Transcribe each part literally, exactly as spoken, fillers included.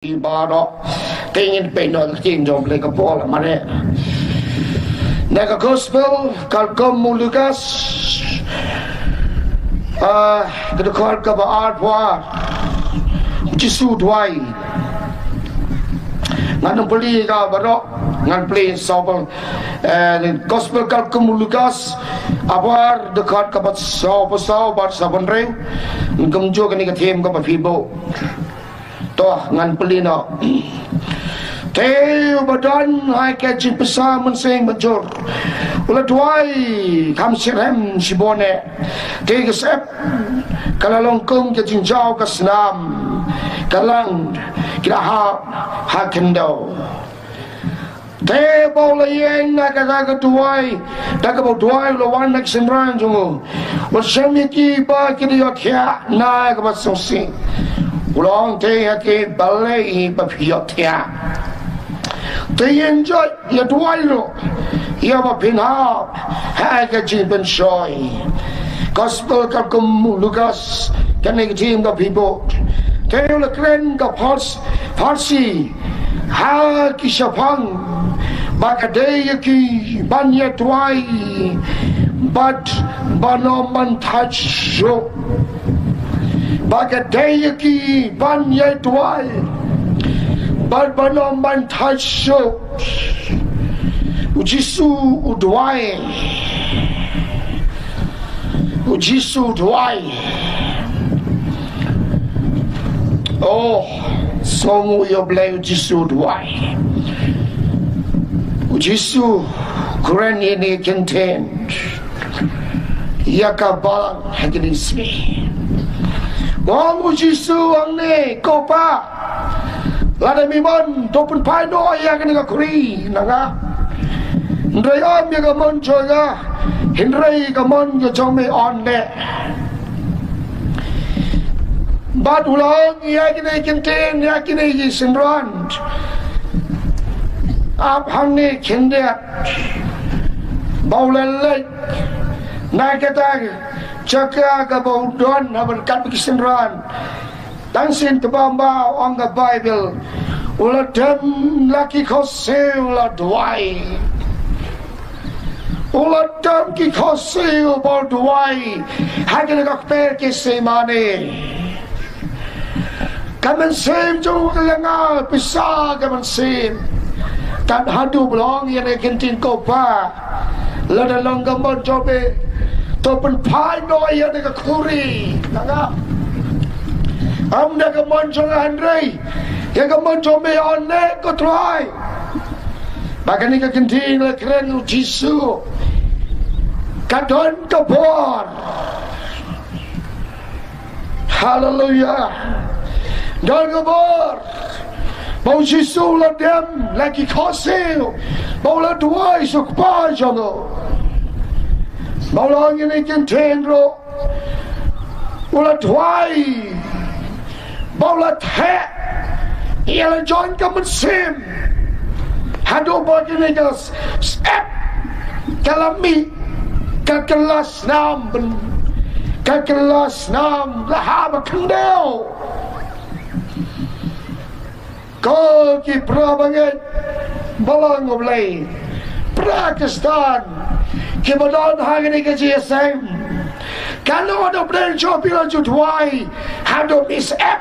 Baroh. Te ngin peit noh ka ktien jong U Blei ka por la mane. Na ka gospel katkum u Lukas, ah, ka dkhot kaba arphew ar. U Jisu u duwai. Ngan ym pule ka baroh, ngan pule saw phew, eh, gospel katkum u Lukas, arphew ar, dkhot kaba saw phew saw bad saw phew hynriew. Kumjuh kane ka theme kaba phi buh. To ngan pule noh. Te uba don ha ka jingpynsah mynsiem bajur u la duwai kham shitrhem shibun eh. Te ka syep ka la long kum ka jingjaw ka snam, ka lang ki la hap ha khyndew. Te ba u la ïeng na kata ka duwai, da kaba u duwai u la wan na ki synran jong u. U la shem ïa ki ba kin ïohthiah na kaba sngewsih. U la ong te ïa ki, balei ba phi ïohthiah? Te ïeng jot, ïa duwai ruh ïa ba phin hap ha ka jingpynshoi. Gospel katkum u Lukas, kane ka theme kaba phi buh. Te u la kren ka Phars-, Pharisi ha ki shaphang ba ka dei ïa ki ban ïa duwai bad ban ym ban thait shuh. Ba ka dei ïa ki ban ïa duwai bad ban ym ban thait shuh. U Jisu u duwai. U Jisu u duwai. Oh, sngewnguh ïa U Blei, U Jisu u duwai. U Jisu u kren ïa kine ki ktien ïa ka balang ha kine ki sngi. Ong U Jisu hangne, ko Pa, lada me mon, to pynphai noh ïa kane ka khuri na nga. Hynrei ym ïa ka mon jong nga, hynrei ka mon ka jong me, ong ne. Bad u la ong ïa kine ki ktien ïa kine ki synran. Ap hangne khyndiat ba u la leit na kata ka jaka kaba u don ha ryngkat bad ki synran. Tang sien kaba ma ong ka Baibl, u la dem la ki khohsiew u la duwai. U la dem ki khohsiew ba u duwai ha kane ka kper Gethsemane. Ka mynsiem jong u ka la nga pisa ka mynsiem. Tad haduh ba u la ong ïa kine ki ktien, ko Pa, lada long ka mon jong me, to pynphai noh ïa kane ka khuri na nga. Ym da ka mon jong nga hynrei ïa ka mon jong me, ong ne ko Trai. Ba kane ka ktien la kren U Jisu, ka don ka bor. Haleluya. Don ka bor ba U Jisu u la dem la ki khohsiew, ba u la duwai sha u Kpa jong u. Ba u la ong ïa kine ki ktien ruh, u la duwai ba u la theh ïa la jong ka mynsiem. Haduh ba kane ka syep ka la mih, ka kylla snam bun, ka kylla snam la hap ha khyndew. Ko ki para bangeit balang U Blei, para Khristan kiba don ha kane ka jingïaseng, katno haduh pdeng jong phi la ju duwai haduh mih syep?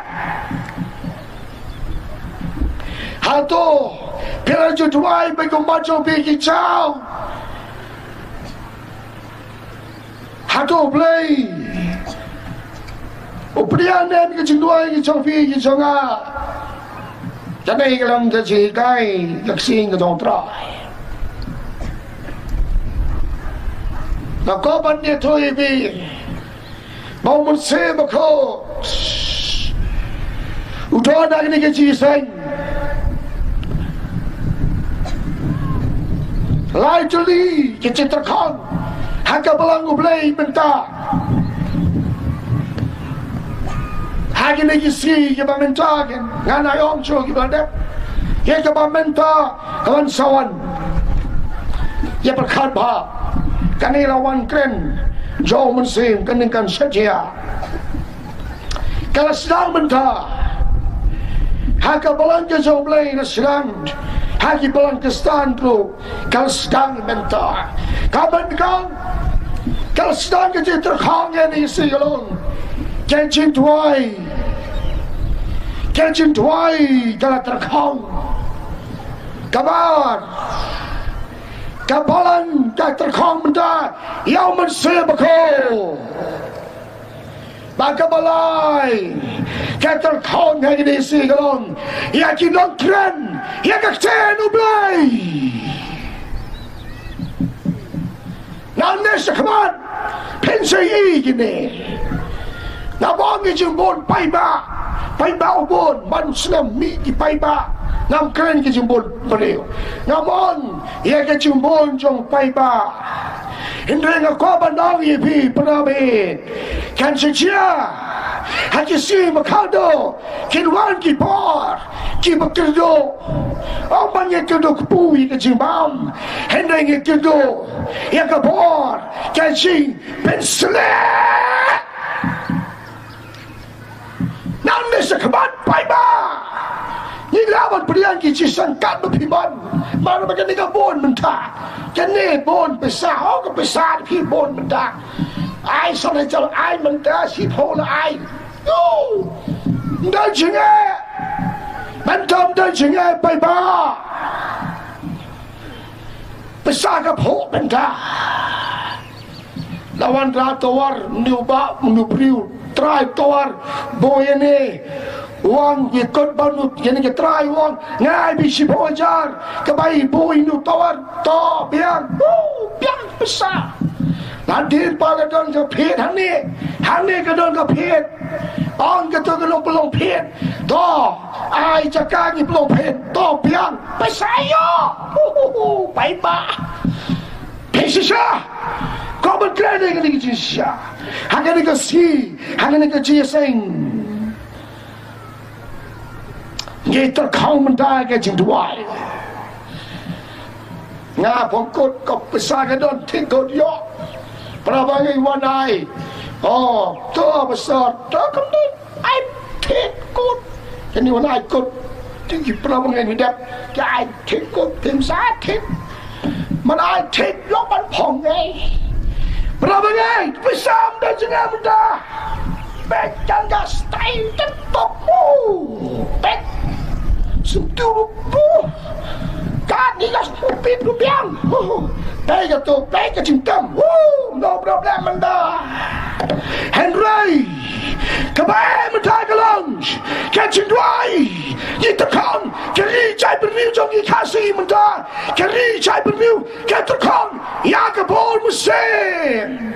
Hato phi la ju duwai ba kum ba jong phi ki jaw? Hato U Blei u pdiang ne em ka jingduwai ka jong phi ka jong nga? Kane ka long ka jinghikai ka ksing ka jong U Trai. Nga kwah ban ïathuh ïa phi ba u Mynsiem Bakhuid u don ha kane ka jingïaseng. Lai tylli ki jingtyrkhong ha ka balang U Blei mynta. Ha kine ki sngi kiba mynta, ngan ai ong shuh kiba la dep, ïa kaba mynta ka ban sa wan. Ïa pyrkhat bha, kane la wan kren jong u Mynsiem, kane kan shet ïa. Ka la sdang mynta. Ha ka balang ka jong U Blei na sdang, ha ki balang Khristan ruh ka la sdang mynta. Ka ban kong ka la sdang ka jingtyrkhong ïa ngi shi ka long ka jingduwai. Ka jingduwai ka la tyrkhong. Ka bar, ka balang ka tyrkhong mynta ïa U Mynsiem Bakhuid. Ba ka balai ka tyrkhong ha kine shi ka long ïa ki nongkren ïa ka ktien U Blei. Nangne shakhmat phin sa ïohi kine. Nga ong ki jingbun paidbah, paidbah u bun, man snem mih ki paidbah. Ngam kren ki jingbun briew. Nga ong ïa ki jingbun jong paidbah. Hynrei nga kwah ban ong ïa phi para bangeit, kan sa jia ha ki sngi ba khatduh kin wan ki por kiba kyrduh. Ym ban ïa kyrduh kpu ïa ka jingbam, hynrei ïa kyrduh ïa ka bor ka jingpynshlur. Nangne shakhmat paidbah, ngi lah ban pdiang ki jingshangkat ba phi mon. Mar ba kane ka bun mynta, kane bun pisa, oh ka pisa phi bun mynta. Ai sa na jal ai mynta shiphew la ai. Yo, ym don jingeh, mynta ym don jingeh paidbah. Pisa ka phuh mynta. La wanrah tawar, ynñiewbah ynñiewbriew trai tawar. Bun ïa ne, u ong ïa kut ba nud ïa ne ka trai, u ong nga ai beit shiphew hajar, ka bai bun ïa ne u tawar. To biang, uh, biang pisa. La dien pat la don ka phied hangne, hangne ka don ka phied. Ong kato ka long pynlong phied. To ai jaka ngi pynlong phied. To biang pisa ïoh. Hu, hu, hu, paidbah. Phi shisha. Ko ban kren ïa kane ka jingshisha. Ha kane ka sngi, ha kane ka jingïaseng, ngi tyrkhong mynta ka jingduwai. Nga phong kut, ko pisa ka don thik kut ïoh. Para bangeit wan ai. Oh, to pastor, to kam don. Ai thik kut. Kane wan ai kut. Te ki para bangeit ngi dep ki ai thik kut, phim sa thik. Man ai thik ïoh ban phong ngi. Para bangeit, pisa ym don jingeh mynta. Peit kan ka style TikTok mu. Peit. Sum tu ru pu. Kan ni ka sum pit ru biang. Peit ka tu, peit ka jingtem. No problem mynta. Hynrei kaba mynta ka long ka jingduwai. Ngi tyrkhong, ka ri jaitbynriew jong ngi Khasi mynta, ka ri jaitbynriew ka tyrkhong ïa ka bor mynsiem.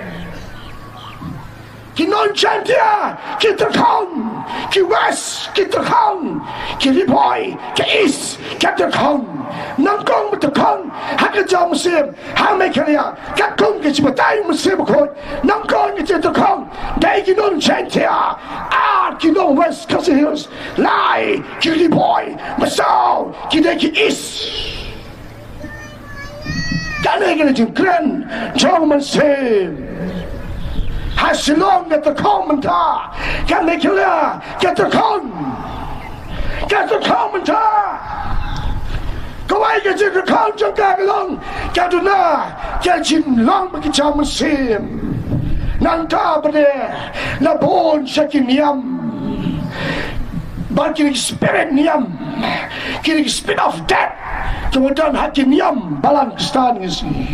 Ki nong Jaintia ki tyrkhong, ki West ki tyrkhong, ki Ri Bhoi, ki East ki tyrkhong. Nyngkong ba tyrkhong ha ka jaw mynsiem ha Meghalaya, katkum ka jingbatai u Mynsiem Bakhuid. Nyngkong ka jingtyrkhong dei ki nong Jaintia, ar ki nong West Khasi Hills, lai ki Ri Bhoi, ba saw ki dei ki East. Kane ka dei jingkren jong u Mynsiem. Ha Shillong ka tyrkhong mynta, ka Meghalaya ka tyrkhong. Ka tyrkhong mynta. Kawei ka jingtyrkhong jong ka ka long ka duna ka jinglong bad ka jaw mynsiem. Nangta ba dei la bun sha ki niam, bad ki spirit niam, ki spirit of death kiba don ha ki niam balang Khristan ngi sngi.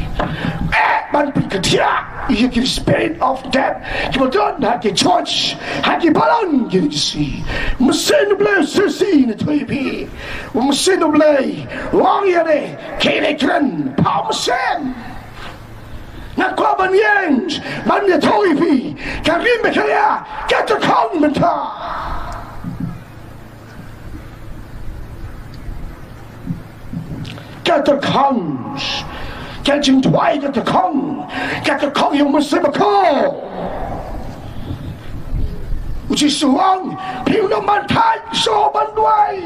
Eh, ban pynkynriah ïa ki spirit of death kiba don ha ki church, ha ki balang ngi sngi. Mynsiem U Blei shisha ne thui phi. Mynsiem U Blei u ong ïa ne, ki ne kren pa mynsiem. Nga kwah ban ïeng ban ïathuh ïa phi, ka ri Meghalaya ka tyrkhong mynta. Ka tyrkhong, ka jingduwai ka tyrkhong, ka tyrkhong ïa u Mynsiem Bakhuid. U Jisu u ong, phi ym ban thait shuh ban duwai.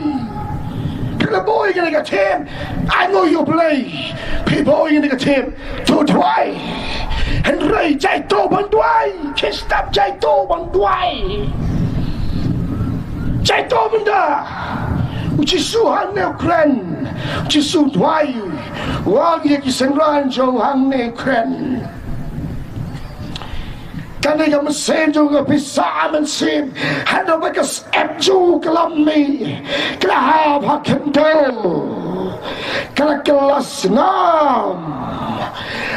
Phi la buh ïa kane ka theme, ai nguh ïa U Blei. Phi buh ïa kane ka theme, to duwai. Hynrei jai to ban duwai. Khristan jai to ban duwai. Jai to mynta. U Jisu hangne u kren. U Jisu u duwai. U ong ïa ki synran jong u hangne u kren. Kane ka mynsiem jong ka pisa mynsiem. Haduh ba ka syep jong u ka la mih. Ka la hap ha khyndew. Ka la kylla snam.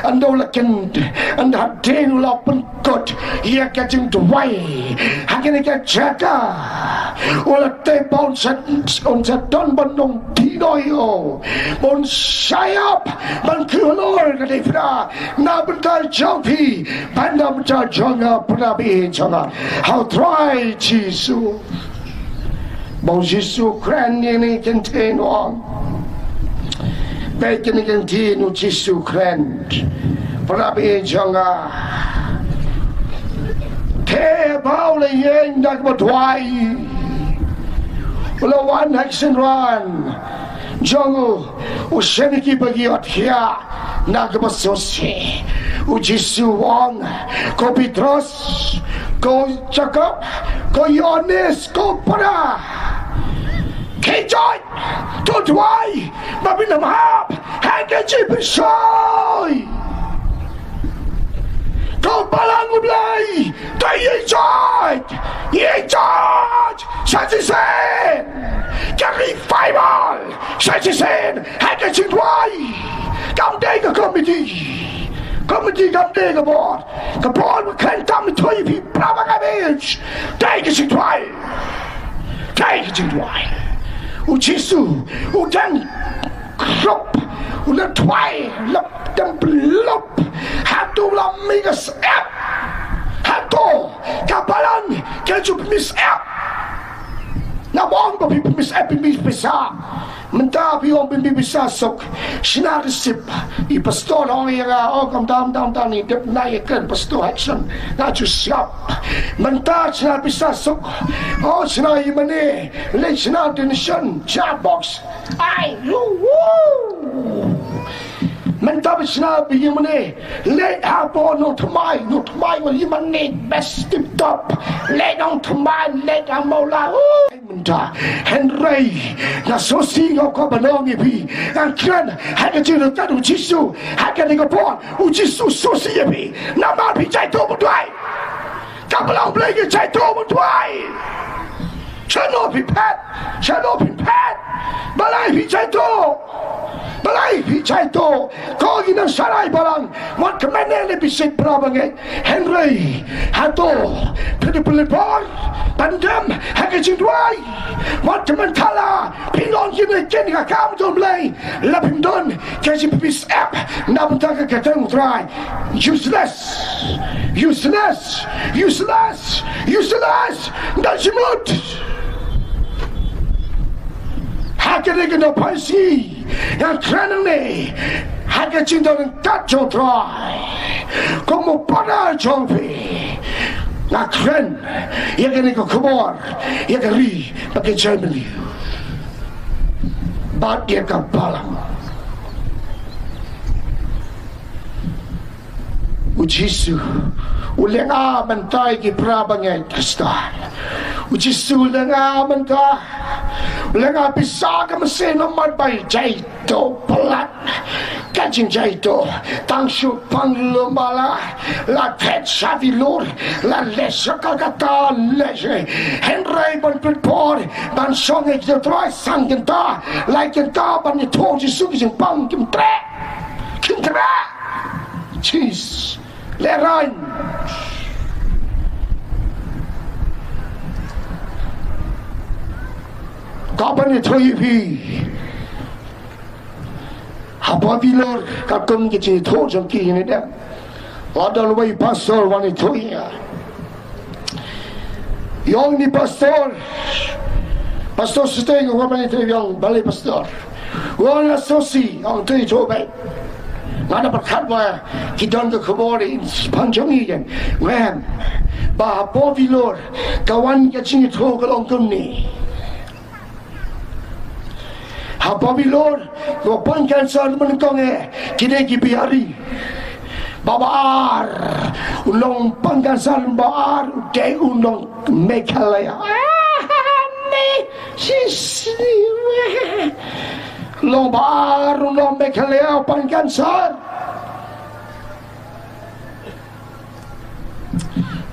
Ynda u la kyndiah, ynda hadien u la pynkut ïa ka jingduwai ha kane ka jaka. U la tip ba un sa, un sa don ban long dino ïa u. Ba un sa ïap ban khlur ka dei phra na bynta jong phi bad na bynta jong nga, para bangeit jong nga. Ha u Trai Jisu. Ba u Jisu u kren ïa kine ki ktien u ong. Ba kine ki ktien u Jisu u kren. Para bangeit jong nga. Te ba u la ïeng da kaba duwai. U la wan ha ki synran jong u, u shaniah ki ba ki ïohthiah na kaba sngewsih. U Jisu u ong, ko Petros, ko Jakob, ko Ïoannis, ko para, khie joit, to duwai ba phin ym hap ha ka jingpynshoi. Ko Balang U Blei, to ïeit joit, ïeit joit sa shisien. Ka revival sa shisien ha ka jingduwai. Kam dei ka komiti. Komiti kam dei ka bor. Ka bor ba khlaiñ tam, to ïa phi para bangeit. Dei ka jingduwai. Dei ka jingduwai. U Jisu u dang krup, u la duwai, u la dang pynlup. Hato u la mih ka syep? Hato ka Balang ka ju pynmih syep? Naba ong ba phi pynmih syep, pynmih pisa. Mynta phi ong pynmih pisa suk. Shna receipt. I pastor ong ïa nga, oh, kam dam, dam, dam, ni dep na ïa kren pastor action. Nga ju siap. Mynta shna pisa suk. Oh, shna ïa mane. Leit shna donation. Shna box. Ai, yu, wu. Mynta ba shna ba ïa mane. Leit hapoh nongthymmai, nongthymmai, wa ïa mane best tip top. Leit nongthymmai, leit ha Mawlai. Mynta, hynrei nga sngewsih, nga kwah ban ong ïa phi. Nga kren ha ka jingryngkat u Jisu, ha kane ka por u Jisu u sngewsih ïa phi. Namar phi jait to ba duwai. Ka Balang Blei ka jait to ba duwai. Shano phi phet, shano phi phet. Balei phi jait to? Balei phi jait to? Ko ki nongshakri Balang, wat kmen ne le bishit, para bangeit. Hynrei hato phi dei phi leh bor ban dem ha ka jingduwai? Wat kmen thala phi long kine kin ka kam jong Blei, la phim don ka jingpynmih syep na bynta ka kyrteng u Trai. Useless. Useless. Useless. Useless. Nda jimut. Ha kane ka nongpynshoi, nga kren hangne ha ka jingdon ryngkat jong u Trai. Kum u para jong phi, nga kren ïa kane ka khubor ïa ka ri bad ka jaitbynriew bad ïa ka balang. U Jisu u lyngngoh mynta ïa ki para bangeit Khristan. U Jisu u lyngngoh mynta. U lyngngoh pisa ka mynsiem namar ba jait to palat ka jingjait to. Tang shu pang lum ba la, la thet sha Vellore, la leit sha Kolkata, leit sha. Hynrei ban pynpor ban shong ïa ki Trai san kynta, lai kynta ban ïathuh Jisu ki jingpang kim treh. Kim treh. Jis. Lehrain. Ka ban ïathuh ïa phi. Hapoh Vellore katkum ki jingïathuh jong ki, ïa ne dang. La don uwei u pastor wan ïathuh ïa nga. Ïa ong ni pastor. Pastor Suteng, wan ban ïathuh, ïa ong balei pastor. Wan la sosi, ong to ïathuh beit. Nga da pyrkhat ba ki don ka khubor ïa i pang jong i kan. Wan. Ba hapoh Vellore ka wan ka jingïathuh ka long kumne. Hapoh Vellore, u pang cancer mynnyngkong eh, ki dei ki Bihari. Ba ba ar, u nong pang cancer ba ar, u dei u nong Meghalaya. Ah, ne, si, si. Long ba ar u long Meghalaya u pan cancer.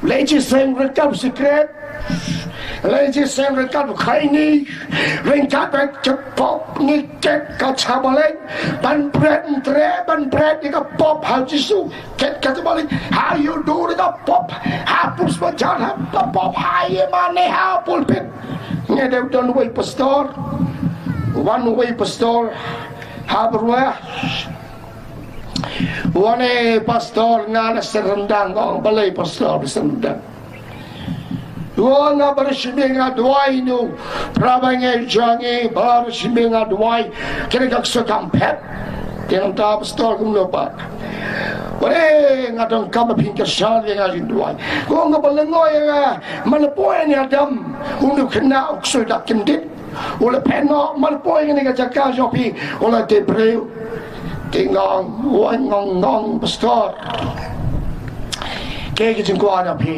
Lei jingïaseng ryngkat u Secret. Lei jingïaseng ryngkat u Khaini. Ryngkat bad ka pop ngi ket ka cha Balang. Ban bret ntre, ban bret ïa ka pop ha u Jisu. Ket ka cha Balang. Ha ïa u dur ka pop. Ha pus bajar ha ka pop. Ha ïa mane ha pulpit. Ngi dei don wei pastor. Wan wei pastor. Ha Byrwa. Wan e pastor nga na Sendang, ong balei pastor Sendang. Wan nga baroh shi miet nga duwai nu. Para bangeit jong ngi baroh shi miet nga duwai. Kine ka kso kam phet. Te nangta pastor kumno pat. Wan e nga donkam ba phin kyrshan ïa nga jingduwai. Ko nga ba lyngngoh ïa nga. Man la poi ne Adam. U nu khynnah u kso da kyndit. U la phet noh, man la poi kane ka jaka jong phi, u la dei briew. Te ngong, u ong ngong ngong pastor. Kaei ka jingkwah jong phi?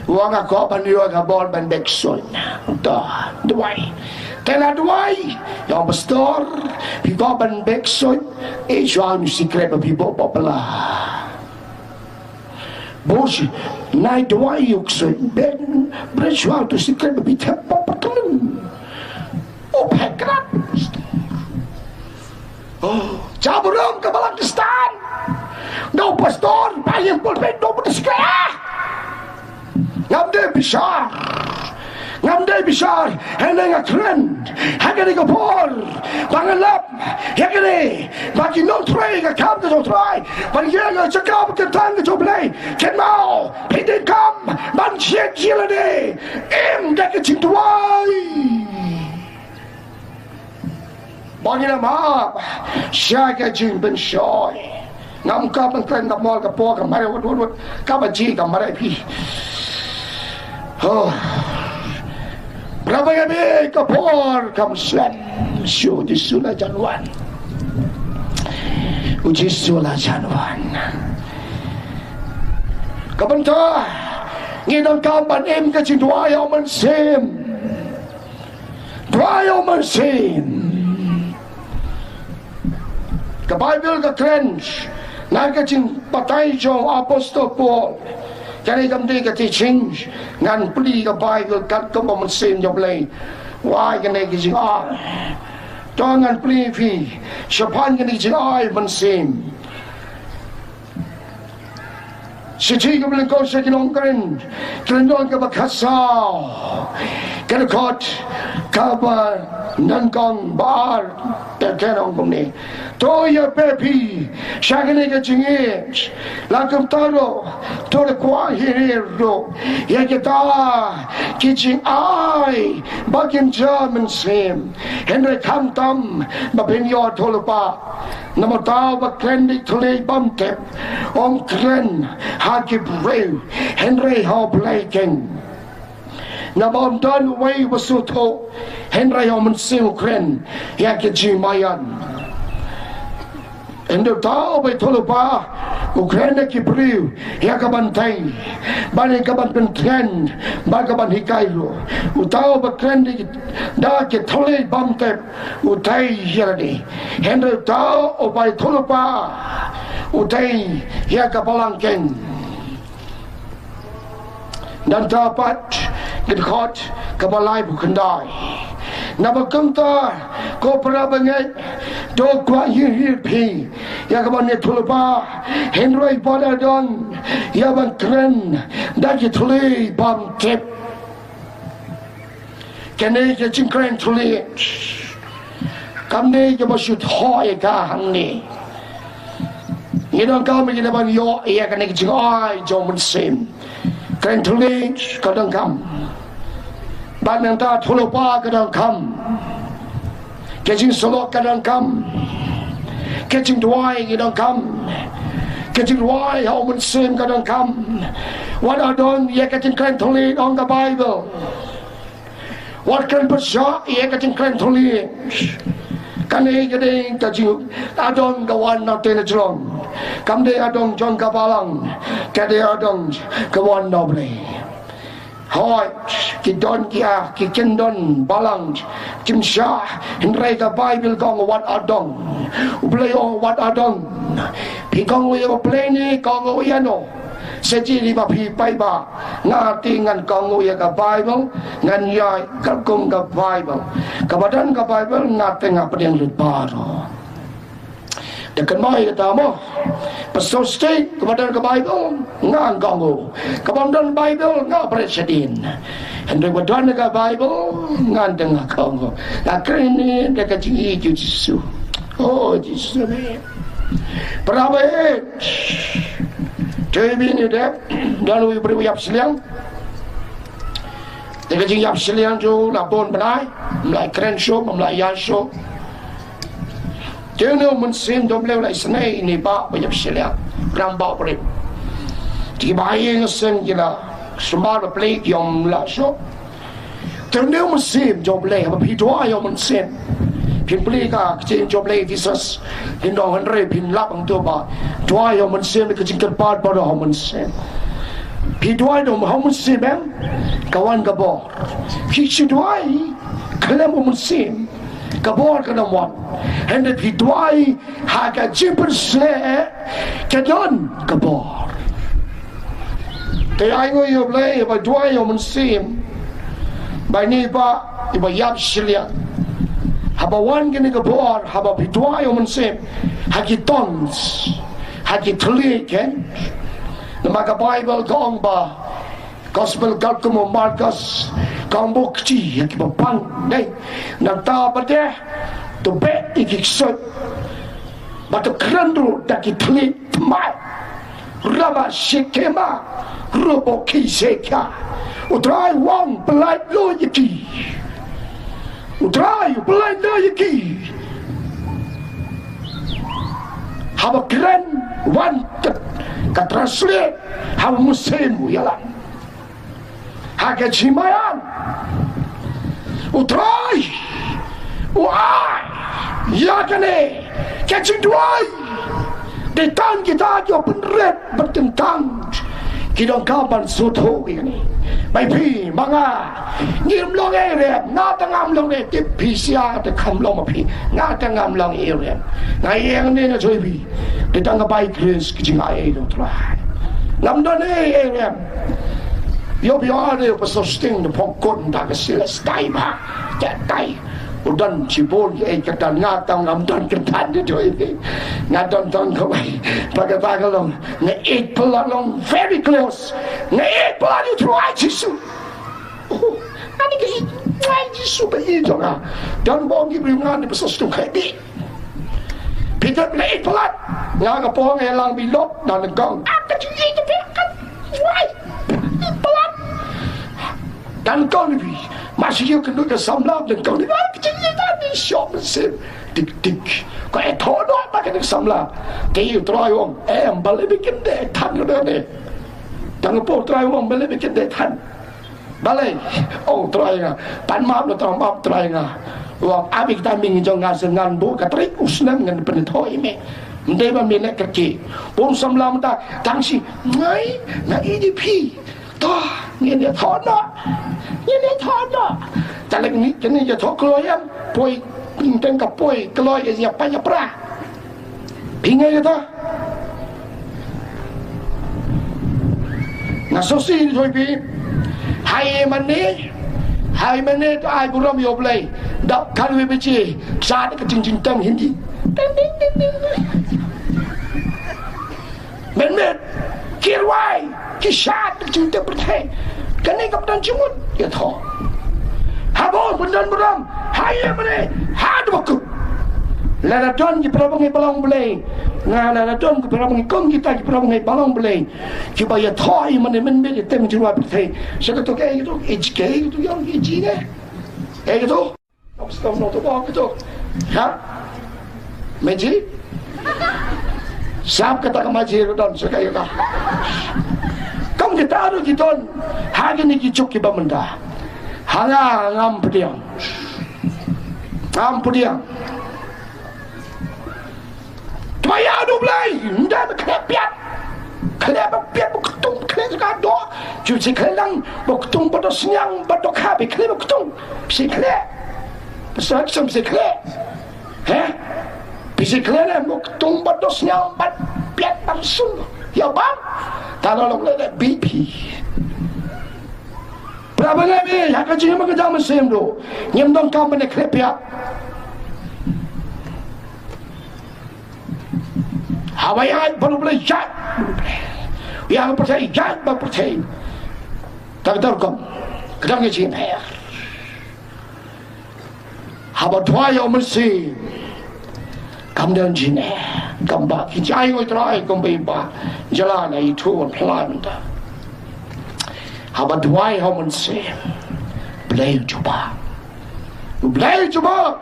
U ong nga kwah ban ïoh ka bor ban beh ksuid. To duwai. Te la duwai. Ïa pastor, phi kwah ban beh ksuid. Eh, shuwa u Secret ba phi bok bok pala. Bush, nai duwai ïa u ksuid, ben, bret shuwa u Secret ba phi thep pop pateng. U phet krat. Oh, cha burom ka Balang Khristan. Da u pastor, ba ïa pulpit, da u pastor. Ngam dei bishar. Ngam dei bishar, hynrei nga kren ha kane ka por ba nga lap ïa kane ba ki nongtrei ka kam ka jong U Trai, ba ngi ïa ka jaka ba kyntang ka jong U Blei. Kynmaw, phi donkam ban jied ïa lade, im da ka jingduwai. Ba ngin ym hap sha ka jingpynshoi. Ngam kwah ban kren ka mol ka por ka mareh wut wut wut. Kaba ji ka mareh phi. Oh. Para bangeit, ka por kam slem. Shu U Jisu la jan wan. U Jisu la jan wan. Ka bynta ngi donkam ban im ka jingduwai ïa u Mynsiem. Duwai ïa u Mynsiem. Ka Baibl ka kren na ka jingbatai jong u Apostol Paul. Kane kam dei ka teaching, ngan plie ka Baibl katkum u Mynsiem jong U Blei. Wai kane ka jingai. To ngan plie phi shaphang kane ka jingai Mynsiem. Shithi kaba nyngkong sha ki nong Korinth, Korinth lynnong kaba khatsaw, ka dkhot kaba nyngkong, ba ar, te ka ong kumne. To ïa pep hi sha kane ka jingïeit, la kumta ruh to da kwah hir hir ruh ïa kita ki jingai ba kynja mynsiem, hynrei khamtam ba phin ïoh thulba. Namar uta uba kren da ki thylliej bymtip um kren ha ki briew, hynrei ha U Blei keiñ. Namar ym don uwei uba sngewthuh, hynrei ha U Mynsiem u kren ïa ki jingmaïan. Hynrei uta uba ïathuhlypa u kren da ki briew ïa ka ban tei, ban ïa ka ban pynkren, ban ka ban hikai ruh. Uta uba kren da ki, da ki thylliej bymtip, u tei ïa lade. Hynrei uta uba ïathuhlypa u tei ïa ka balang keiñ. Nangta pat ka dkhot kaba laiphew khyndai. Naba kumta ko para bangeit, to kwah hir hir phi ïa ka ban ïathuhlypa, hynrei ba da don ïa ban kren da ki thylliej bymtip. Kane ka jingkren thylliej kam dei kaba shu thoh ïa ka hangne. Ngi donkam ngi da ban ïoh ïa kane ka jingai jong u Mynsiem. Kren thylliej ka donkam. Bad nangta thuhlypa ka donkam. Ka jingsyllok ka donkam. Ka jingduwai ka donkam. Ka jingduwai ha u Mynsiem ka donkam. Wat la don ïa ka jingkren thylliej ong ka Baibl. Wat kren pyrshah ïa ka jingkren thylliej. Kane ka dei ka jing, ka don ka wan na te na jrong. Kam dei ka don jong ka balang. Ka dei ka don ka wan na U Blei. Hooid, ki don ki ah, ki kyndon balang, kim shah, hynrei ka Baibl ka ong wat adong. U Blei ong wat adong. Phi kohnguh ïa U Blei ne kohnguh ïano? Sa shisien ba phi paidbah, nga te ngan kohnguh ïa ka Baibl, ngan ïaid katkum ka Baibl. Kaba don ka Baibl nga te nga pdiang lut baroh. Te kynmaw ïa kata mo. Pastor Sting, kaba don ka Baibl nga kohnguh. Kaba ym don Baibl nga bret shadien. Hynrei ba don ka Baibl nga te nga kohnguh. Nga kren ne da ka jingïeit ïa U Jisu. Oh Jisu me. Para bangeit. Te bini de don u briew ïap shiliang. Te ka jingïap shiliang jong u la bun bnai, ym lah kren shuh, ym lah ïa shuh. Te une u mynsiem jong U Blei u la isynei ïa ine i bah ba ïap shiliang, rangbah briew. Te ki bahaïing hasem ki la sumar bapli, ki ym lah shuh. Te une u mynsiem jong U Blei, haba phi duwai ïa u mynsiem, phin plie ka ktien jong U Blei Ephesus, phin ong hynrei phin lap hangto ba duwai ïa u mynsiem, ka jingkyrpad baroh ha u mynsiem. Phi duwai ïa u mynsiem em, ka wan ka bor. Phi shu duwai khlem u mynsiem, ka bor kan ym wan. Hynrei phi duwai ha ka jingpynshlur, ka don ka bor. Te ainguh ïa U Blei ba duwai ïa u mynsiem ba ine i bah iba ïap shiliang. Haba wan kane ka bor, haba phi duwai ïa u mynsiem ha ki tongues, ha ki thylliej, eh? Namar ka Baibl ka ong ba Gospel katkum u Markos, ka ong ba u kti ïa kiba pang, dei. Nangta ba dei, to beh ïa ki ksuid, bad to kren ruh da ki thylliej thymmai. Rama Shekema, Robo Kisekia. U Trai u ong pyllait noh ïa ki. U Trai u pyllait noh ïa ki. Haba kren wan ka, ka translate ha u mynsiem u ïalam. Ha ka jingmaian U Trai u ai ïa kane ka jingduwai. Dei tang kita kiba pynrit bad kyntang ki donkam ban sngewthuh ïa kane. Ba ïa phi ma nga ngim long ei rem, nga te ngam long ei tip, phi sha te kham long ma phi, nga te ngam long ei rem. Nga ïeng ne nga joi phi. Dei tang ka bai Khrist ka jingai ei da U Trai. Ngam don ei ei rem. Ïoh phi ïoh de Pastor Sting da pok kot da ka silas tai ba. Te tai. U don shibun ei kyrdan, nga tang ngam don kyrdan de joi phi. Nga don tang kawei. Ba kata ka long, nga ïeit palat, long very close. Nga ïeit palat ïa U Trai Jisu. Oh, ani ka ïeit Trai Jisu ba ïeit jong nga. Don bong ki briew ngan ni Pastor Sting kai di. Phi tip nga ïeit palat. Nga ka pong ïa lang bilot na nyngkong. Ah, ka jingïeit te phi kan. Wai. Ïeit palat. Na nyngkong ni phi. Masi ïa ka lut ka samla na nyngkong ni. Ah, ka jingïeit te phi shop mynsiem. Dik dik. Ko e thoh noh ba ka dik samla. Te U Trai u ong, em, balei phi kynde than ka dei ne. Tang U Trai u ong balei phi kynde than. Balei? Oh, Trai nga. Pan map lo tang map Trai nga. Wa abi kita ming jong nga sngewbha ka trik u snem ngan pynthoh ïa me. Ym dei ba me leh kyrkieh. Bun samla mynta tang shi ngai nga ïeit ïa phi. To ngin ïathoh noh. Ngin ïathoh noh. Te lei kane kane ïathoh kloi em. Poi pyntheng ka poi kloi ïa pa ïa pra. Phi ngeit kata? Nga sngewsih ïa phi. Hai mane, hai mane to ai burom ïa U Blei. Dap khalwi bichi, sa ka jingjingtang Hindi. Ding, ding, ding, ding. Mynmiet ki rwai, ki shad ka jingtep pyrthei. Kane ka pyndan jingmut ïathoh. Haba u pyndan burom, ha ïa mane, ha daba kup. Lada don ki para bangeit ba long Blei, nga lada don ki para bangeit kum kita ki para bangeit ba long Blei, kiba ïathoh ïa mane mynmiet ïa tem jingmut pyrthei. Sa kato kaei kato, ej kaei kato, ïa kaei kato. Stop, stop, stop, stop, stop. Ha? Maji? Sap kata ka maji ruh don, sa kaei kata. Kam kita ruh ki don. Ha kine ki juk kiba mynta. Ha nga ngam pdiang. Ngam pdiang. Tma ïa U Blei, ynda khlem piat. Khlem piat ba ktung Te ka doh, ju shi khleh lang, ba ktung ba doh sniang, ba doh kha, ba khleh ba ktung. Shi khleh. Pasal sam shi khleh. He? Ba shi khleh le, ba ktung ba doh sniang, ba piat ba sun. Ïa bang. Ta la long le B P. Pra ba ngai bi, ha ka jingim ka jam sem do. Ngim don kam ba ne khleh piat. Haba ïaid bad U Blei, ïaid bad U Blei. Ïa ka pyrthei, ïaid bad pyrthei. Ta ka dor kam, ka dang ïa jingpher. Haba duwai ïa U Mynsiem, kam don jingeh, kam ba ki jai ngoi Trai, kam ba i ba jala na i thu wan phlan ta. Haba duwai ïa U Mynsiem, Blei u jubab. U Blei u jubab.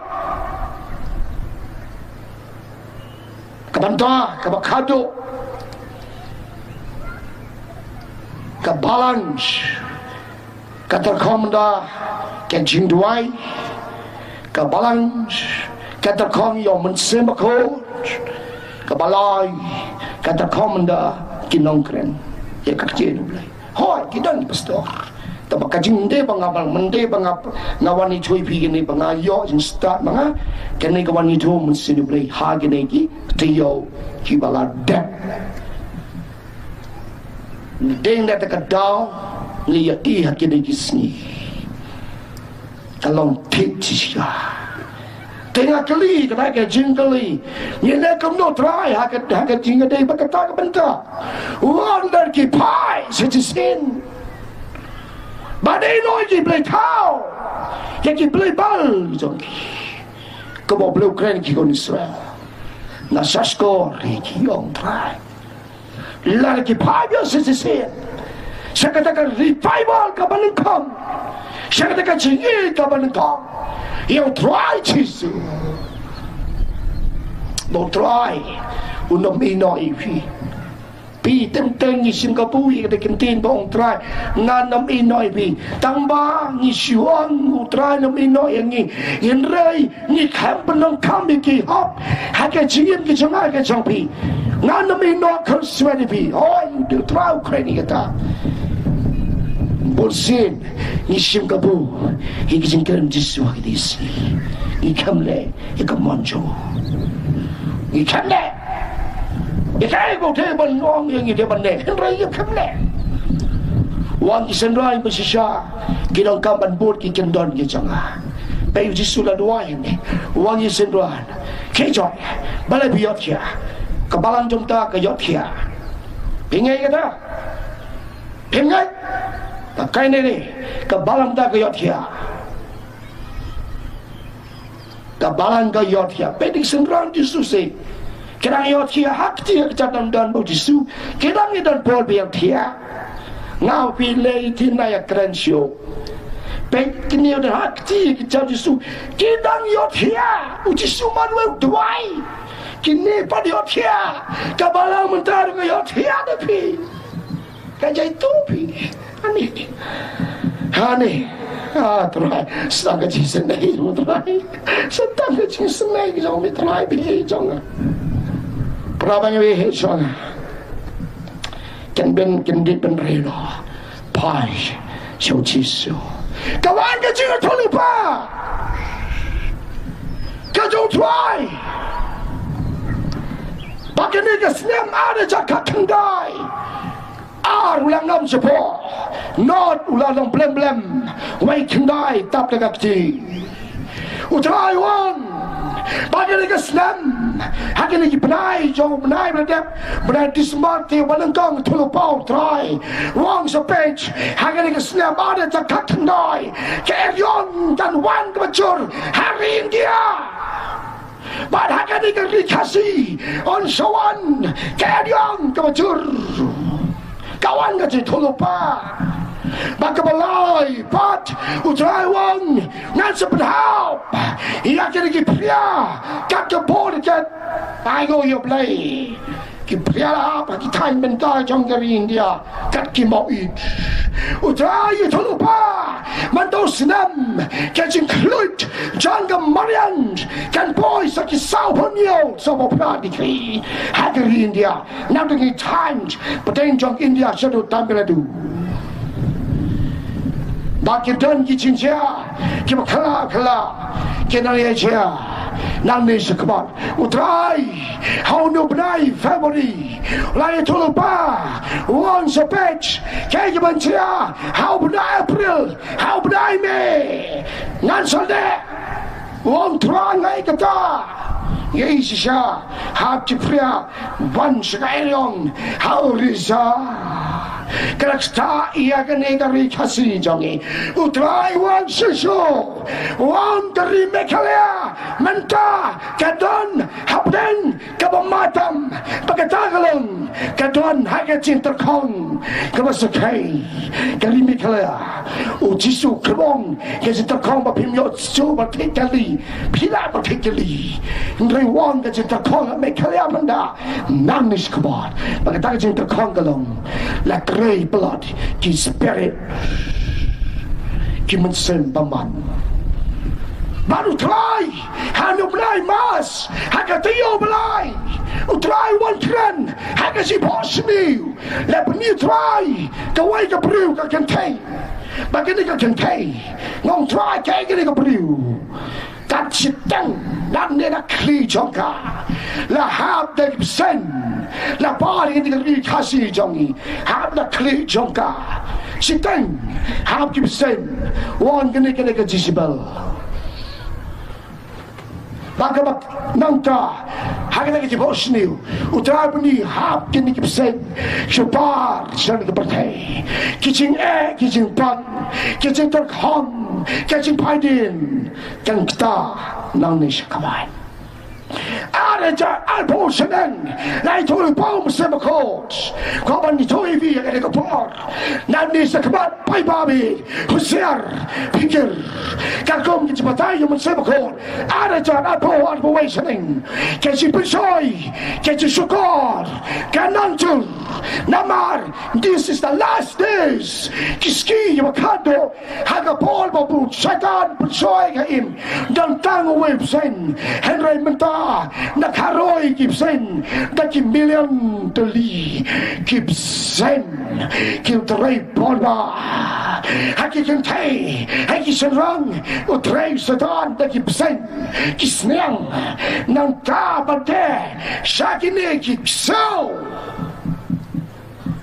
Ka bynta kaba khadduh, ka balang ka tyrkhong da ka jingduwai, ka balang ka tyrkhong ïa U Mynsiem Bakhuid, kaba lai ka tyrkhong da ki nongkren ïa ka ktien U Blei. Hooid, ki don ki pastor. Te ba ka jingmyntoi ba nga, ba myntoi ba nga, nga wan ïathuh ïa phi kine ba nga ïoh jingstad ba nga, kine ka wan ïathuh mynsiem U Blei ha kine ki taïew kiba la dep. Dei na kata ka daw ngi ïa i ha kine ki sngi. Ka long thik shisha. Te nga kylli, kata ka jingkylli. Ngi leh kumno Trai ha ka, ha ka jingïadei bad kata ka bynta. Wan da ki phai sa shisien. Ba dei noh ki blei thaw. Ïa ki blei baal jong ki. Kumba U Blei u kren ki khun Israel. Na shaskor ki ong Trai. Lada ki phai biang sa shisien sha kata ka revival kaba nyngkong, sha kata ka jingïeit kaba nyngkong ïa U Trai Jisu, ba U Trai un ym ïehnoh ïa phi. Phi teng teng ngi shim kabu ïa kata ka ktien ba ong Trai, ngan ym ïehnoh ïa phi. Tang ba ngi shu ong U Trai un ym ïehnoh ïa ngi. Hynrei ngi khlem pyndonkam ïa ki hok ha ka jingim ka jong nga ka jong phi. Ngan ym ïehnoh khurswet ïa phi. Hooid, U Trai u kren ïa kata. Bunsien ngi shim kabu ïa ka jingkren Jisu ha kine ki sngi. Ngi khlem leh ïa ka mon jong u. Ngi khlem leh ïa kaei ba u dei ban ong ïa ngi dei ban leh. Hynrei ngi khlem leh. Wan ki synran ba shisha ki donkam ban bud ki kyndon ki jong nga. Peit U Jisu la duwai hangne. Wan ki synran. Khie jot. Balei phi ïohthiah? Ka balang jong ta ka ïohthiah. Phi ngeit kata? Phi ngeit? Ta kaei ne ne? Ka balang ta ka ïohthiah. Ka balang ka ïohthiah. Peit ki synran Jisu se. Ki dang ïohthiah ha kti ha kjat dang don bad U Jisu. Ki dang ïa don por ba ïohthiah. Nga phi lei tin na ïa kren shuh. Peit kine u don ha kti ha kjat Jisu. Ki dang ïohthiah. U Jisu man u duwai. Kine pat ïohthiah. Ka balang mynta ruh ka ïohthiah da phi. Ka jai tu phi. Ani. Ani. Ah, Trai. Sa ka jingsnei, Trai. Sa ka jingsnei jong me, Trai, phi jong nga. Pra ba ngi jong nga. Kan ben, kan dei ben rei lo. Phai sha U Jisu. Ka wan ka jingïathuhlypa ka jong U Trai. Ba kane ka snem ar hajar khatkhyndai. Ar u la ngam shapoh. Not u la long blem blem. Wei khyndai tap da ka kti. U Trai u ong ba kane ka snem, ha kine ki bnai jong u bnai ba la dep, bnai Disembar te ba nyngkong, thulpa U Trai u ong sa peit, ha kane ka snem ar hajar khatkhyndai, ka eriong kan wan kaba jur ha ri India. Bad ha kane ka ri Khasi un sa wan ka eriong kaba jur. Ka wan ka jingthulpa. Bad kaba lai pat, U Trai u ong, ngan sa pynhap ïa kine ki phria kat ka bor kat. Aiu ïa U Blei. Ki phria la ha ki thaiñ bynta jong ka ri India kat ki mawit. U Trai u ïathuh lypa, mynta u snem ka jingkhluit jong ka mariang kan poi sa ki sawphew hynñiew, sawphew phra degree ha ka ri India. Nangta ki thaiñ pateng jong India shaduh Tamil Nadu. Ba ki don ki jingjia kiba khla khla ki nang ïa jia nangne shakhmat. U Trai ha une u bnai February u la ïathuh lypa, u ong sa peit kaei kaban jia ha u bnai April, ha u bnai May. Ngan sa leh u ong, Trai, nga ai kata. Ngi ai shisha, hap ki phria ban sha ka eriong ha Orissa. Ka la ktah ïa kane ka ri Khasi jong ngi. U Trai u ong shisha, u ong ka ri Meghalaya mynta ka don hapdeng kaba matam, ba kata ka long ka don ha ka jingtyrkhong kaba sakhi. Ka ri Meghalaya, u Jisu u kyrpang ka jingtyrkhong ba phim ïoh shuh ba thik kali, phi lah ba thik kali. Hynrei u ong ka jingtyrkhong ha Meghalaya mynta nangne shakhmat, ba kata ka jingtyrkhong ka long, la trei palat ki spirit, ki mynsiem bymman. Bad U Trai ha une u bnai March, ha ka taïew ba lai, U Trai u wan kren ha ka jingphohsniew. La pyni, Trai, kawei ka briew ka kynthei. Ba kane ka kynthei, nga ong, Trai, kaei kane ka briew? Kat shiteng nangne na khlieh jong ka, la hap da ki bseiñ. La phah ïa kane ka ri Khasi jong ngi, hap na khlieh jong ka. Shiteng, hap ki bseiñ. U ong kane, kane ka Jezebel. Ba kaba nangta, ha kane ka jingphohsniew, U Trai u pyni, hap kine ki bseiñ sha par sha ka pyrthei. Ki jingeh, ki jingpang, ki jingtyrkhong, ki jingphaidien, kan ktah nangne shakhmat. Ar hajar arphew shaneng, la ïathuh lypa u Mynsiem Bakhuid, ko ban ïathuh ïa phi ïa kane ka por. Nangne shakhmat, paidbah, husiar, pyrkhat. Katkum ki jingbatai jong u Mynsiem Bakhuid, ar hajar arphew, arphew wei shaneng, ka jingpynshoi, ka jingshukor kan nang jur. Namar this is the last days. Ki sngi kiba khatduh ha ka por ba u Soitan pynshoi ha ka im, don tang uwei u bseiñ. Hynrei mynta na kharoi ki bseiñ da ki million tylli ki bseiñ. Ki trei bor ba ha ki kynthei, ha ki shynrang, u trei u Soitan da ki bseiñ, ki sniang. Nangta ba dei sha kine ki ksew,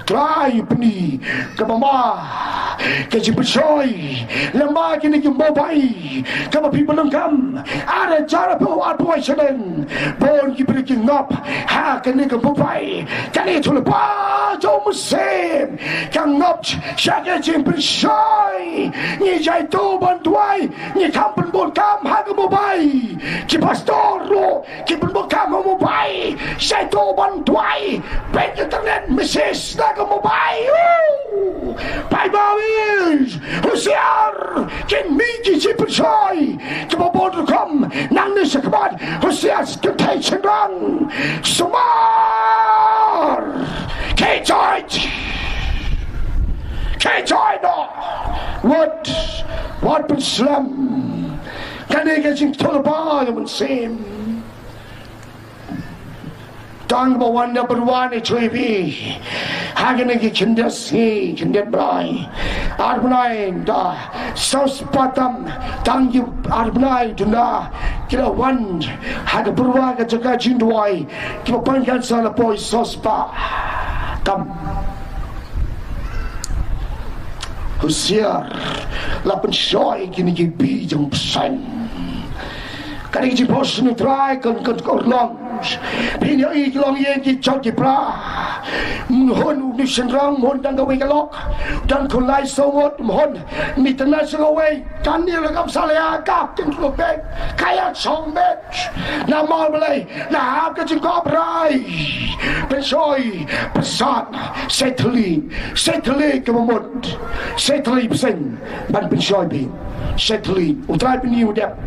Trai u pyni, kaba ma ka jingpynshoi, lem bad kine ki mobile, kaba phi pyndonkam, ar hajar arphew, arphew wei shaneng, bun ki briew ki ngop ha kane ka mobile. Kane ka jingïathuhlypa jong u Mynsiem ka ngop sha ka jingpynshoi. Ngi ïai to ban duwai, ngi kham pynbun kam ha ka mobile. Ki pastor ruh ki pynbun kam ha mobile. Ïai to ban duwai, peit internet message na ka mobile. Paidbah, husiar, kin mih ki jingpynshoi kiba bun rukom nangne shakhmat. Husiar, kynthei shynrang, sumar, khie jait, khie jait noh. Wat, wat pynslem. Kane ka jingïathuhlypa jong u Mynsiem. Tang ba wan na byrwan ïa u Trai, ha kine ki khyndiat sngi, khyndiat bnai, ar bnai da, saw spah tam, tang ki ar bnai duna ki la wan ha ka byrwan ka jaka jingduwai, kiba pang cancer la poi saw spah tam. Husiar, la pynshoi kine ki bih jong u bseiñ. Kane ka jingphohsniew, Trai, kan, kan, kan long. Phin ïohi ki longïing ki jot ki pra. Mhun une u shynrang, mhun dang kawei ka lok, dang khun lai saw ngut, mhun mih tynnat sha kawei. Kan ïa la kam sa la ïa kap kin ruh bek, ka ïa shong bek. Namar balei? La hap ka jingkop rai. Pynshoi, pyrsad, shai thylliej, shai thylliej kaba mut, shai thylliej bseiñ ban pynshoi beiñ. Shai thylliej, u Trai pyni u dep.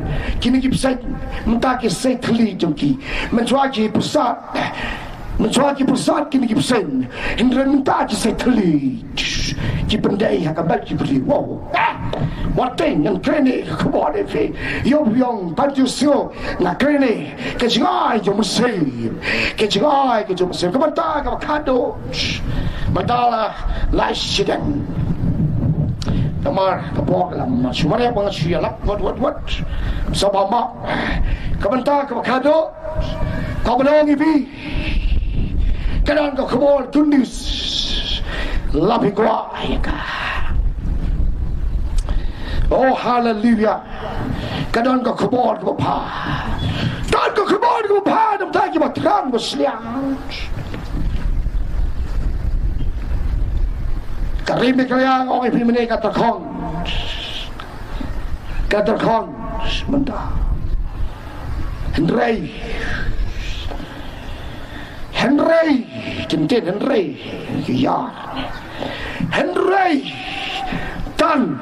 Kine ki bseiñ mynta ki shai thylliej jong ki. Mynshuwa ki pyrsad, Mynshuwa ki pyrshah kine ki bseiñ, hynrei mynta ki sa thylli ki pyndei ha ka bad ki briew. Wow. Ah! Wat teng ngan kren ïa ka khubor ïa phi. Ïoh ïong pan ju sio nga kren ïa ka jingai jong mynsiem. Ka jingai ka jong mynsiem. Ka bynta kaba khadduh. Mynta la lai shiteng. Namar ka bok lam shu mareh ba nga shu ïalap wat wat wat. Sa ba ma. Ka bynta kaba khadduh. Kaba long ïa phi. Ka don ka khubor good news. La phi kwah ïa ka. Oh, haleluya. Ka don ka khubor kaba bha. Don ka khubor kaba bha, namar ki ba thrang ba sliang. Ka rim ka liang ong ïa phi mynne ka tyrkhong. Ka tyrkhong mynta. Hynrei. Hynrei. Tyntin hynrei. Ïa. Hynrei. Tan.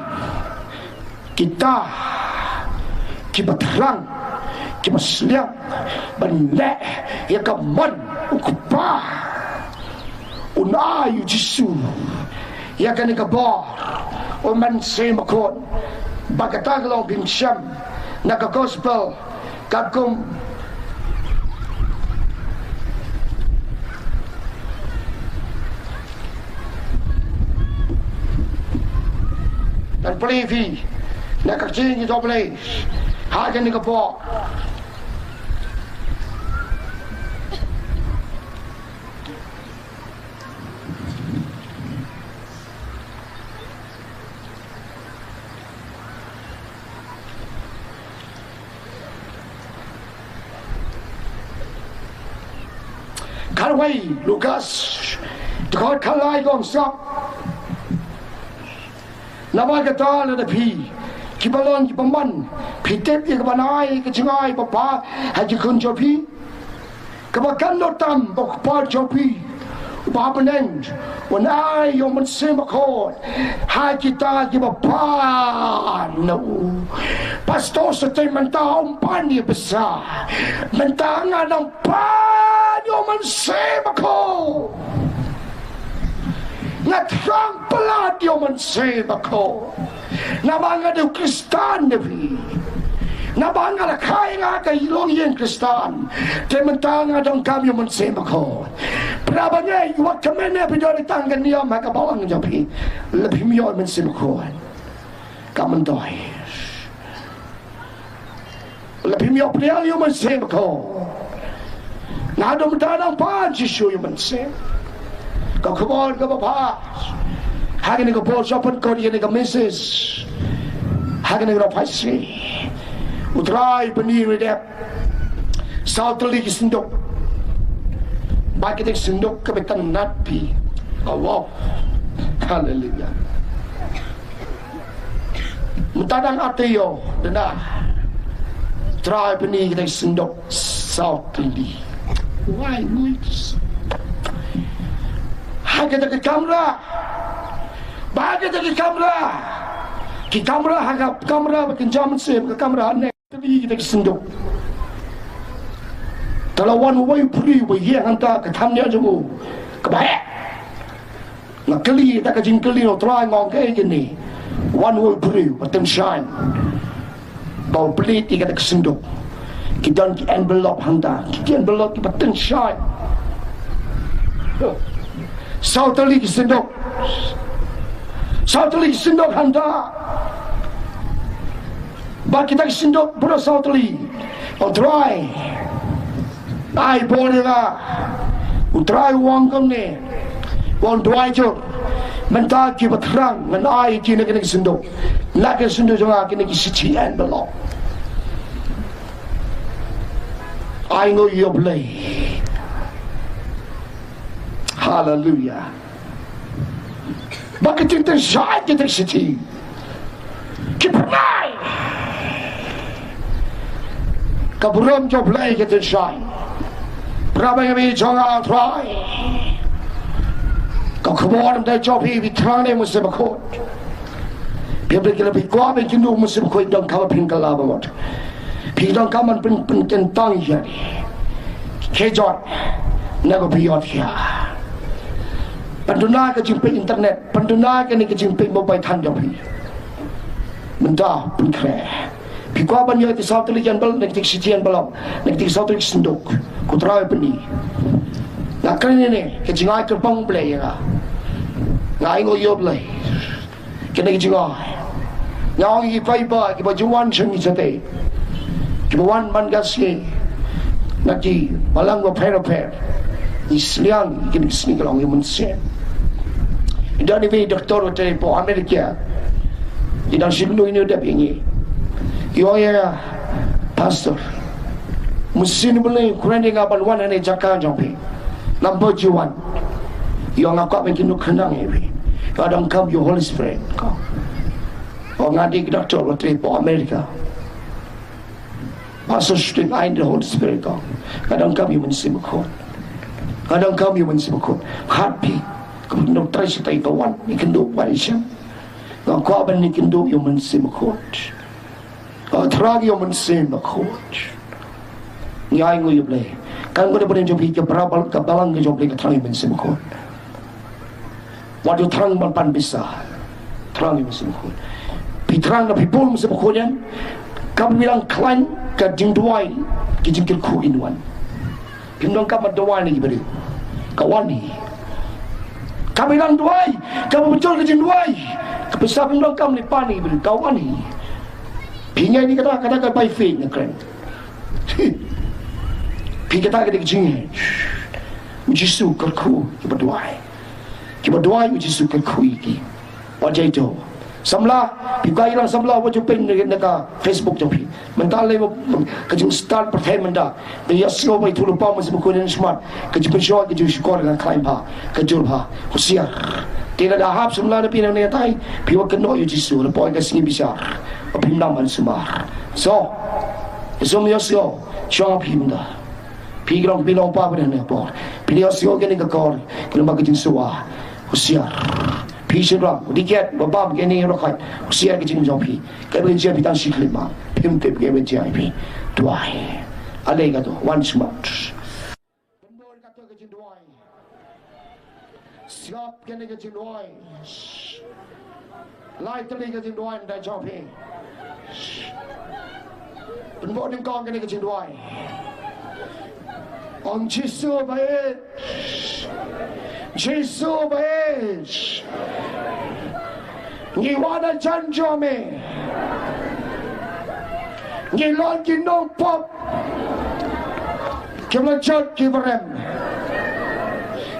Kita. Ki ba thrang. Ki ba sliang. Ban leh. Ïa ka mon. U Kpa. Un ai u Jisu ïa kane ka bor u Mynsiem Bakhuid. Ba kata ka long phin shem na ka gospel katkum ngan plie phi na ka ktien jong U Blei ha kane ka bor. Kharwei Lukas, dkhot khatlai kong sap. Namar kata lada phi ki ba long ki ba mon, phi tip ïa ka ban ai ka jingai ba bha ha ki khun jong phi. Kaba kan lut tam ba u Kpa jong phi uba ha bneng un ai ïa u Mynsiem Bakhuid ha kita ki ba pan na u. Pastor, sa te mynta ym pan ïa pisa. Mynta nga dang pan ïa u Mynsiem Bakhuid. Nga thrang palat ïa u Mynsiem Bakhuid. Naba nga dei u Khristan na phi. Naba nga la kha ïa nga ka longïing Khristan. Te mynta nga donkam ïa u Mynsiem Bakhuid. Para bangeit, wat kmen ne phi don tang ka niam ha ka balang jong phi. La phim ïoh u Mynsiem Bakhuid. Ka myntoi. La phim ïoh pdiang ïa u Mynsiem Bakhuid. Naduh mynta dang pan shisha ïa u Mynsiem. Ka khubor kaba bha. Ha kane ka por sha pynkut ïa kane ka message. Ha kane ka pyrthei. U Trai pyni ïa u dep. Saw tylli ki synduk. Ba kita ki synduk kaba itynnad phi. Oh, wow. Haleluya. Mynta dang ate ïoh, dana. Trai pyni kita ki synduk saw tylli. Wai ngui. Ha kita ki kamra. Ba kita ki kamra. Ki kamra ha ka kamra ba kynja mynsiem ka kamra ne. Kylli kita ki synduk. Te la wan uwei u briew uba ïeng hangta ka thamñiah jong u kaba heh. Nga kylli da ka jingkylli na u Trai, nga ong kaei kane. Wan uwei u briew ba tynshaiñ. Ba u plie ïa kita ki synduk. Ki don ki envelope hangta. Ki envelope kiba tynshaiñ. Saw tylli ki synduk. Saw tylli ki synduk hangta. Ba kita ki synduk baroh saw tylli. U Trai. Ai bor ïa nga. U Trai u ong kumne. U ong, duwai jur. Mynta kiba thrang ngan ai ïa ki na kine ki synduk. Na ki synduk jong nga kine ki shithi envelope. Ai nguh ïa U Blei. Haleluya. Ba ki tynshaiñ kita ki shithi. Ki pynai. Ka burom jong U Blei ki tynshaiñ. Para bangeit jong nga, Trai. Ka khubor ym dei jong phi, phi thrang ne Mynsiem Bakhuid. Phi ym dei ki la phi kwah, phi kynduh Mynsiem Bakhuid donkam ban pynkylla ba mut. Phi donkam ban pyn, pynkyntang ïa. Khie jot. Na ka phi ïoh thiah. Pynduna ka jingpeit internet, pynduna kane ka jingpeit mobile than jong phi. Mynta pynkhreh. Phi kwah ban ïoh ki saw tylli ki envelope, na ki tik shi tylli ki envelope, na ki tik saw tylli ki synduk. Ko Trai pyni. Nga kren ïa ne ka jingai kyrpang Blei ïa nga. Nga ainguh ïa U Blei. Kane ka jingai. Nga ong ïa ki paidbah kiba ju wan sha ngi shatei, kiba wan man ka sngi na ki balang bapher bapher, ngi sliang ïa kine ki sngi ka long ïa u mynsiem. Ynda i Doktor Wattery hapoh America i dang shim ngi, i dep ïa ngi, i ong ïa nga, Pastor, mynsiem U Blei u kren ïa nga ban wan hangne jaka jong phi. Namar ba ju wan. Ïa nga kwah ban kynduh khnang ïa phi. Ka dang kam ïa u Holy Spirit ko. Ong nga, dei ka Doktor Wattery hapoh America. Pastor Shooting, ai the Holy Spirit ko. Ka dang kam ïa u Mynsiem Bakhuid. Ka dang kam ïa u Mynsiem Bakhuid. Khat phi. Ka dang trai shatei ka wan. Ïa kynduh wan sha. Nga kwah ban ïa kynduh ïa u Mynsiem Bakhuid. Ah, thrang ïa u Mynsiem Bakhuid. Ngi ainguh ïa U Blei. Kan kane ka bynta jong phi, ka balang, ka balang ka jong phi ka thrang ïa u Mynsiem Bakhuid. Wat ju thrang ban pan pisa. Thrang ïa u Mynsiem Bakhuid. Phi thrang, phi bun u Mynsiem Bakhuid ïa phi, kam bilang khlaiñ ka jingduwai, ka jingkyrkhu in wan. Phim donkam ban duwai na ki briew. Ka wan hi. Ka bilang duwai, ka ba bujur ka jingduwai. Ka pisa phim donkam leit pan na ki briew. Ka wan hi. Phi ngeit ne kata, kata ka by faith nga kren. Phi, kata ka dei ka jingngeit. U Jisu u kyrkhu kiba duwai. Kiba duwai u Jisu u kyrkhu ïa ki. Wat jai to. Samla, phi kwah ïalang samla, wat ju pyn na ka Facebook jong phi. Mynta lei ka jingstad pyrthei mynta. Phi ïohsngew ba ïathuhlypa u Mynsiem Bakhuid, ïa smat. Ka jingpynshoi, ka jingshukor, ka khlaiñ bha, ka jur bha. Husiar. Te lada hap samla na phi nangne tai, phi wat kynnoh ïa u Jisu, la poi ka sngi bishar. Ba phim nang ban sumar. So, ïohsngew, ïohsngew, shong ha phi mynta. Phi ki long, phi long pa, phi dang ha por. Phi ïohsngew kane ka kor, kane ba ka jingsuba. Husiar. Phi shynrang, dikit ba bam kane ruh, khuid. Husiar ka jingim jong phi. Ka ban jia phi tang shi khyllipmat. Phim tip ka ban jia phi. Duwai. Ale kato, wan smat. Pynbor kato ka jingduwai. Siap kane ka jingduwai. Lai tylli ka jingduwai na ka bynta jong phi. Pynbor nyngkong kane ka jingduwai. Ong Jisu baieit. Jisu baieit. Ngi wan hajan jong me. Ngi long ki nongpop. Ki la jot ki brem.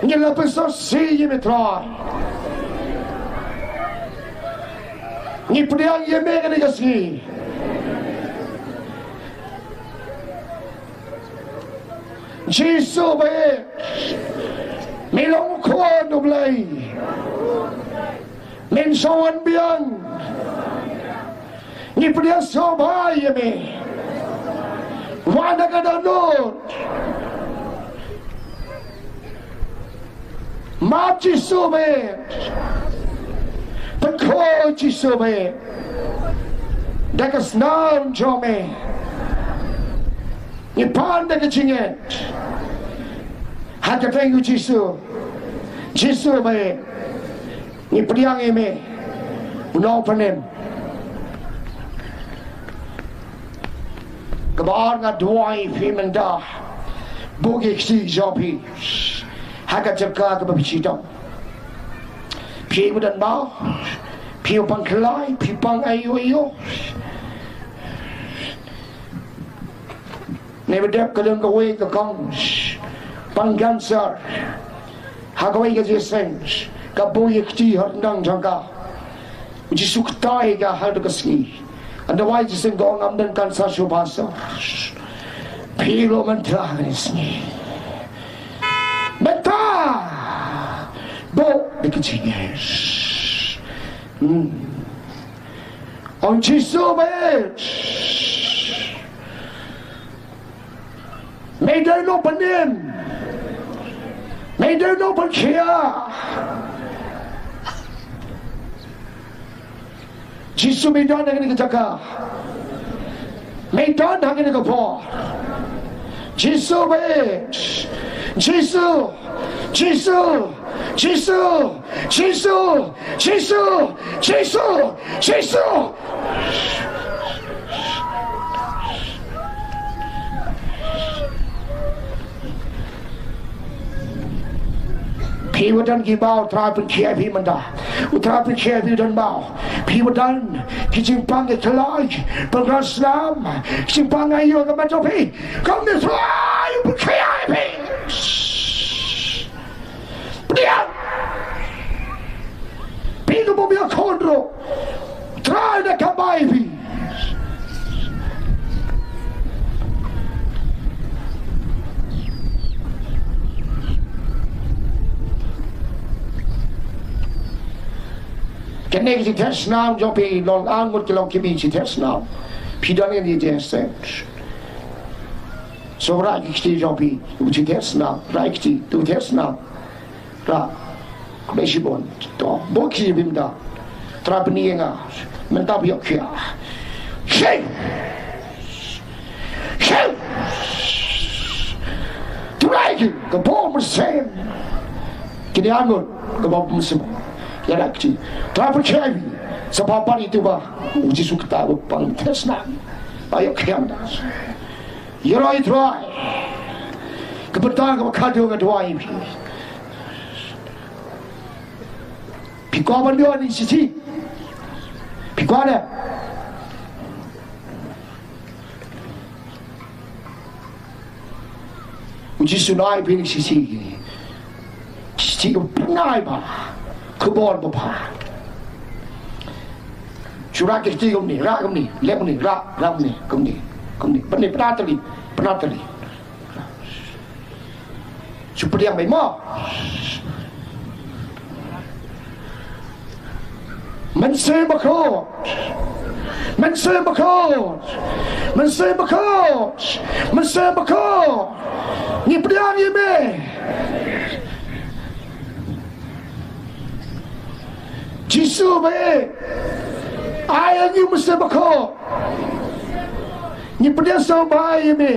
Ngi la pynsngewsih ïa me Trai. Ngi pdiang ïa me kane ka sngi. Jisu baieit. Me long u Khun u Blei. Men shong wan biang. Ngi pdiang sngewbha ïa me. Wan ha ka dohnud. Map Jisu baieit. Pynkhuid Jisu baieit. Da ka snam jong me. Ngi pan da ka jingngeit ha ka kyrteng u Jisu. Jisu baieit. Ngi pdiang ïa me. U Nongpynim. Kaba ar nga duwai ïa phi mynta. Buh ki kti jong phi ha ka jaka kaba phi shitom. Phi u don baw. Phi u pang khlaiñ, phi pang aïu aïu. Ne ba dep ka don kawei ka kong pang cancer ha kawei ka jingïaseng, ka buh ïa ka kti ha ryndang jong ka. U Jisu u ktai ïa ka ha kata ka sngi. Hynda wai jingïaseng ka ong, ngam don cancer shuh Pastor. Phi ruh mynta ha kane ka sngi. Mynta buh da ka jingngeit. Hmm. Ong Jisu baieit. Me dei u Nongpynim. Me dei u Nongpynkhiah. Jisu, me don ha kane ka jaka. Me don ha kane ka por. Jisu baieit. Jisu! Jisu! Jisu! Jisu! Jisu! Jisu! Jisu! Phi ba don ki baw, Trai pynkhia phi mynta. U Trai pynkhia phi don baw. Phi ba don ki jingpang ki khlaiñ, pyngrang snam, ki jingpang aïu ka met jong phi. Kumne Trai u pynkhia phi. Pdiang. Phi to bym ïakhun ruh. Trai da ka bai phi. Kane ki jingtheh snam jong phi long ar ngut ki long ki mi jingtheh snam. Phi don ïa ki jingtheh snam. So rah ki kti jong phi, u jingtheh snam, rah ki kti, u theh snam. Rah, khlem shibun, to, bok ki bim da. Trai pyni ïa nga, mynta phi ïoh khia. Shei! Shei! Trai ki, ka bok mynsiem. Kine ar ngut, ka bok mynsiem. Ïa rah ki kti. Trai pynkhia phi, sa pha pat ïa tu ba, u Jisu kata ba pang theh snam. Ba ïoh khia mynta. Ïaroh ïa Trai. Ka bynta kaba khadduh nga duwai ïa phi. Phi kwah ban ïoh ïa kane ka shithi? Phi kwah ne? U Jisu u ai ïa phi kane ka shithi. Shithi kaba pynai bha, khubor ba bha. Shu rah ki kti kumne, rah kumne, leh kumne, rah, rah kumne, kumne, kumne. Pynne, pynat tylli, pynat tylli. Shu pdiang beit mo. Mynsiem Bakhuid. Mynsiem Bakhuid. Mynsiem Bakhuid. Mynsiem Bakhuid. Ngi pdiang ïa me. Jisu ba ïeit. Ai ïa ngi Mynsiem Bakhuid. Ngi pdiang sngewbha ïa me.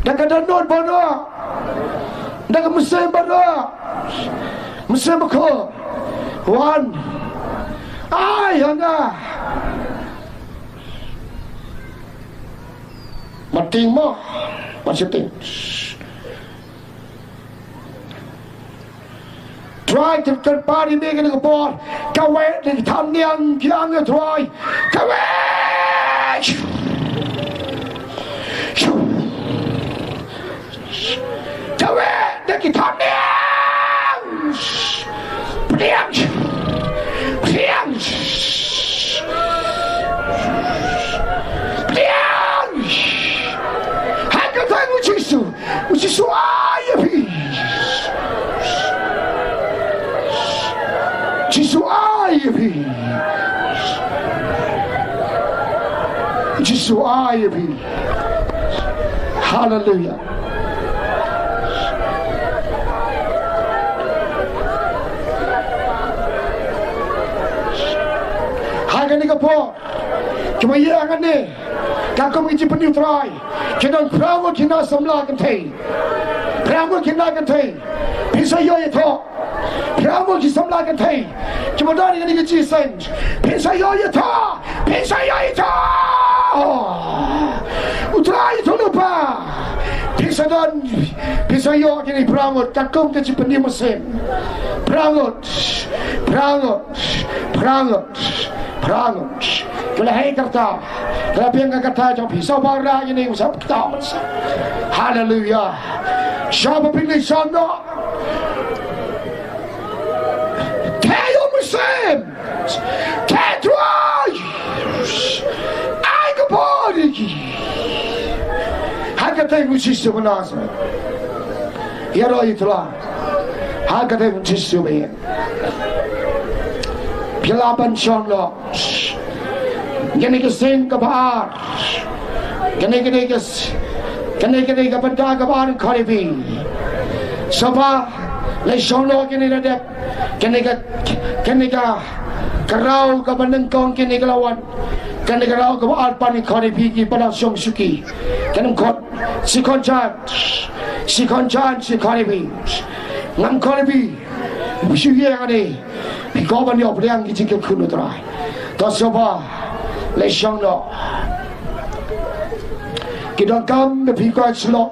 Da ka dohnud baroh. Da ka mynsiem baroh. Mynsiem Bakhuid. Wan. Ai ïa nga. Mating mo. Mating. Trai, te kyrpad ïa me kane ka por. Kawei na ki thapniang ki ang ïa Trai. Kawei. Kawei na ki thapniang. Pdiang. Pdiang. Pdiang. Ha ka kyrteng u Jisu. U Jisu ai ïa phi. Jisu ai ïa phi. Jisu ai ïa phi. Haleluya. Ha kane ka por. Ki ba ïa kane, ka kum ki jingpyni u Trai, ki don phra ngut ki na samla kynthei. Phra ngut ki na kynthei. Phin sa ïoh ïathoh. Phra ngut ki samla kynthei. Ki ba don kane ka jingïaseng. Phin sa ïoh ïathoh. Phin sa ïoh ïathoh. U Trai u ïathuhlypa. Phin sa don. Phin sa ïoh kine phra ngut. Ka kum ka jingpyni mynsiem. Phra ngut. Phra ngut. Phra ngut. Phra ngut. Ki la heh kata. Ki la biang ka kata jong phi. Sngewbha rah ïa ngi, sngewbha kata. Haleluya. Sngewbha pynleit sha noh. Te ïoh mynsiem. Te Trai. Ai ka bor ïa ki. Ha ka kyrteng u Jisu ba Nasaret. Ïaroh ïa u Trai. Ha ka kyrteng u Jisu ba ïeit. Phi lah ban shong noh. Kane ka sien kaba ar. Kane, kane ka s-, kane, kane ka bynta kaba ar khot ïa phi. Sngewbha leit shong noh kane la dep. Kane ka, kane ka, ka raw kaba nyngkong kane ka la wan. Kane ka raw kaba ar pat khot ïa phi ki ba dang shong shuki. Kane khot, second chance. Shi khon jan, shi khon iwbih. Ngam khon iwbih. Phi shu ïeng hangne. Phi kwah ban ïoh pdiang ki jingkyrkhu na u Trai. To sngewbha. Leit shong noh. Ki donkam ba phi kwah shlok.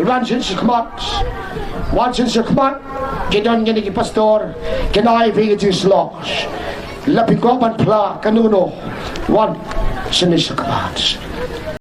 Wan shen shakhmat. Wan shen shakhmat. Ki don kine ki pastor. Kin ai phi ki jingshlok. Lada phi kwah ban phla kano kano. Wan shen shakhmat.